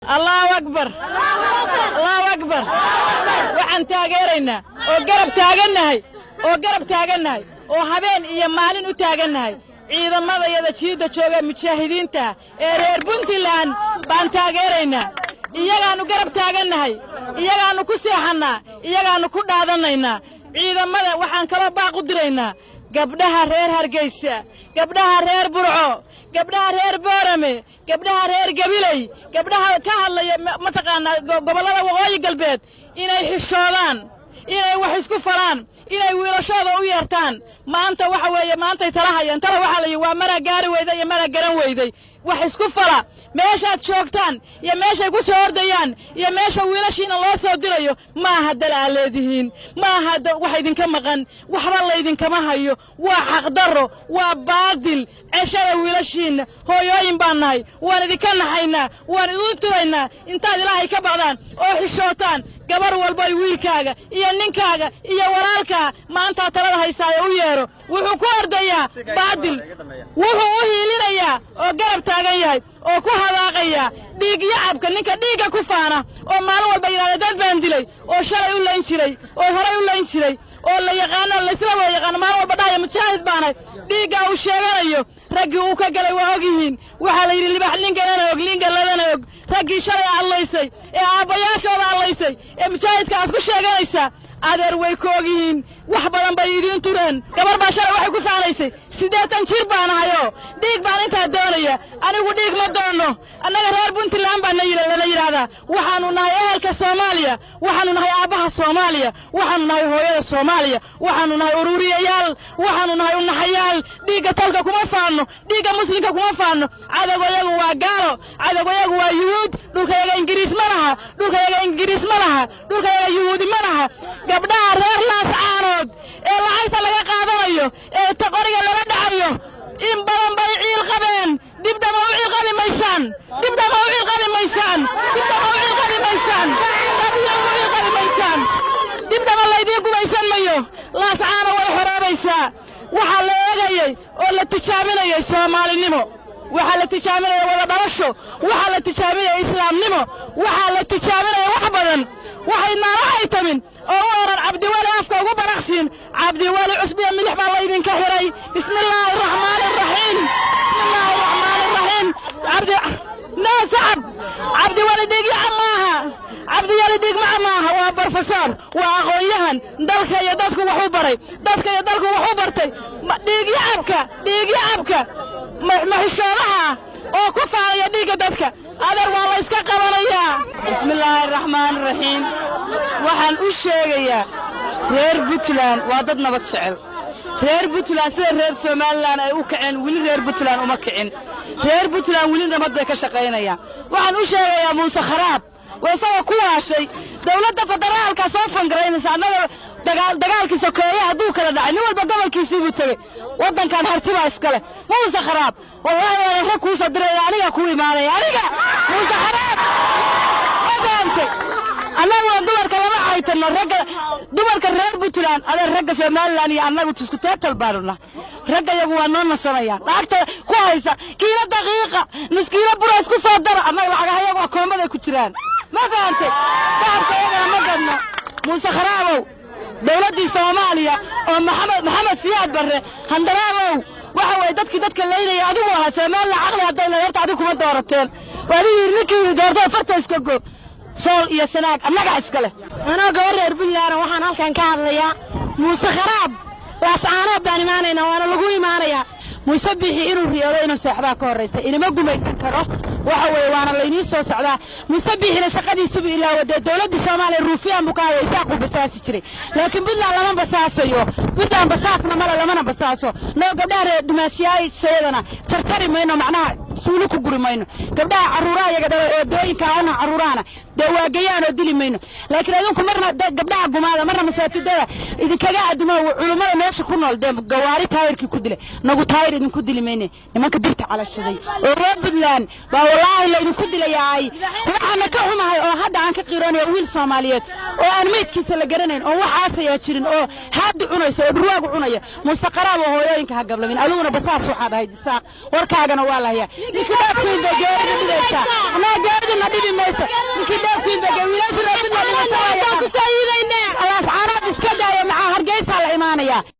Allahu akbar, Allahu akbar. Waxaan taageeraynaa oo garab taagannahay oo garab taagannahay oo habeen iyo maalin u taagannahay ciidamadayada jiidda jooga, mujaahidiinta ee reer Puntland baan taageeraynaa. Iyagaannu garab taagannahay, iyagaannu ku seexannaa, iyagaannu ku dhaadanaynaa ciidamada. Waxaan kaloo baaq u diraynaa gabdhaha reer Hargaysa, gabdhaha reer Burco, gabdhaha reer Boorame, gabdhaha reer Gabiley, gabdhaha ka hadlaya mataqaanaa gobollada Waqooyi Galbeed, inay xishoodaan, inay wax isku falaan, inay wiilashooda u yeertaan. Maanta waxa weeye maantay tala hayaan. Tala waxaa la yidhi waa maraa gaari weyday iyo maraa garan weyday. Wax isku fala meeshaad joogtaan iyo meeshay ku soo ordayaan iyo meesha wiilashiina loo soo dirayo. Maaha dal aa leedihiin, maaha wax idinka maqan, waxba laydinkama hayo. Waa xaqdarro, waa baadil. Ceshada wiilashiinna. Hooyooyin baan nahay, waan idinka naxaynaa, waan idin turaynaa. Intaad Ilaahay ka baqdaan oo xishootaan, gabar walbay wiilkaaga iyo ninkaaga iyo walaalkaa maantaa talada haysaayo u yeedho. Wuxuu ku ordayaa baadil, wuxuu u hiilinayaa oo garab taagan yahay oo ku hadaaqayaa dhiig yacabka, ninka dhiigga ku faana oo maalin walba yidhahda dad baan dilay, oo shalay u layn jiray oo horay u layn jiray oo la yaqaano, laysla wada yaqaano, maalin walba dhahaya mujaahid baanahay. Dhiigga uu sheeganayo raggii uu ka galay waa og yihiin. Waxaa la yidhi libax ninkanana og, lingaladana og. Raggii shalay adlaysay ee aabbayaashooda adlaysay ee mujaahidka aad ku sheeganaysaa, adeer, way ku og yihiin, wax badan bay idiin tureen. Gabar baa shalay waxay ku faanaysay 80 jir baan ahayoo dhiig baan intaa doonaya. Anigu dhiig ma doono. Annaga reer Puntland baa lana yidhaahdaa. Waxaannu nahay ehelka Soomaaliya, waxaannu nahay aabbaha Soomaaliya, waxaannu nahay hooyada Soomaaliya, waxaannu nahay ururiyayaal, waxaannu nahay unaxayaal. Dhiigga tolka kuma faanno, dhiigga muslimka kuma faanno. Cadowgayagu waa gaalo, cadowgayagu waa Yuhuud. Dhulkayaga Ingiriis ma laha, dhulkayaga Ingiriis ma laha, dhulkayaga Yuhuudi ma laha. Gabdhaha reer Laascaanood ee lacagta laga qaadanayo ee taqoriga lala dhacayo, in badan bay ciil qabeen. Dibdama u ciil qabi maysaan, dibdama u ciil qabi maysaan, dibdama u ciil qabi maysaan, dibdama u ciil qabi maysaan, dibdama laydiin gumaysan mayo. Laascaano way xoroobaysaa. Waxaa la eegayey oo la tijaabinayay Soomaalinimo, waxaa la tijaabinaya wada dhalasho, waxaa la tijaabinaya islaamnimo, waxaa la tijaabinaya wax badan. Waxay naala haytamin oo u oran Cabdiweli afka ugu baraqsiin. Cabdiweli, cusbiya milix baa laydinka xiray. Bismillaahi araxmaani araxiim, bismillaahi araxmaani araxiim. Cabdi naasacab, Cabdiweli dhiigyaca maaha, Cabdiweli dhiigmaca maaha. Waa brofesor, waa aqoon-yahan, dalka iyo dadku wax u baray, dadka iyo dalku wax u bartay. Dhiigyacabka, dhiigyacabka maxishoodaha oo ku faanaya dhiigga dadka, adeer, waa la yska qabanayaa. Bismillaahi araxmaan araxiim. Waxaan u sheegayaa reer Puntland waa dad nabad jecel. Reer Puntland sida reer Somalilan ay u kaceen weli reer Puntland uma kicin. Reer Puntland weli nabad bay ka shaqaynayaan. Waxaan u sheegayaa Muuse Kharaab waa isaga ku waashay dowladda federaalka soo fangaraynaysa. Annaga dagaalkii sokeeye hadduu kala dhacay, nin walba gobolkiisii buu tegey. Waddankan hartibaa iskale. Muuse Kharaab, wallaahi waanan rag kuusoo diraya, aniga kuu imaanaya, aniga Muuse Kharaab. Ma fahamtay? Annagu dumarka lama caytano, ragga dumarka reer Puntland. Adeer, ragga Somalilan iyo annagu isku teetal baanu nahay. Ragga iyagu waa noo nasanayaan lacagta ku haysa kiilo daqiiqa, nus kiilo bura isku soo dara. Annaga lacagaha akoommaday ku jiraan. Ma fahantay? Dahabka iyagana ma gadno. Muuse Kharaabow, dowladdii Soomaaliya oo Maxamed Siyaad Barre handaraabow, waxa weeye dadkii dadka laynaya adigu ahaa. Somalilan caqli hadday leedahay horta adigu kuma doorateen. Waa adigu yidhi ninkii doortay farta iska go. Sool iyo Sanaag annagaa iska leh. Anoo gabar reer Puntland, waxaan halkan ka hadlayaa Muuse Kharaab. Laascaanood baan imaanaynaa, waana lagu imaanayaa. Muuse Bixi inuu riyoodo inuu seexdaa ka horraysa. Inama gumaysan karo, waxa weeye waana layniin soo socdaa. Muuse Bixina shaqadiisubu ilaawa. Dee dowladdii Soomaaliya ruufiyaan buu ka haya, Isaaquu basaasi jiray, laakiin Puntland lama basaasayo. Puntland basaasna male, lamana basaaso. Noo gabdhaha reer dumaashiyaashayadana jarjari mayno, macnaha suuli ku guri mayno. Gabdhaha carruuraha iyaga dhala eedooyinka ana carruurahana dee waagayaanoo dili mayno. Laakiin adinku marna gabdhaha gumaada, marna masaajidada idinkaga adimo culummada meesha ku nool dee gawaari taayirkii ku dilay. Nagu taayir idinku dili mayne. Nimanka birta calashaday oo reer Puntland baa wallaahi laydinku dilayaay. Waxaana ka xumahay oo hadda aan ka qiiroonaya wiil Soomaaliyeed oo aan meydkiisa la garanayn oo wax aasayaa jirin oo haadu cunaysa oo dhurwaagu cunaya. Muuse Qaraab oo hooyooyinka ha gablamin. Adiguna basaas waxaad ahayd Isaaq, warkaagana waa la hayaa. Ninkii dheef ku yimid bay geeridu dhibaysaa. Annaga geeridu na dhibi mayso. Ninkii dheef ku yimid bay, wiilasha reer Puntland dhimasho waa yaqaan.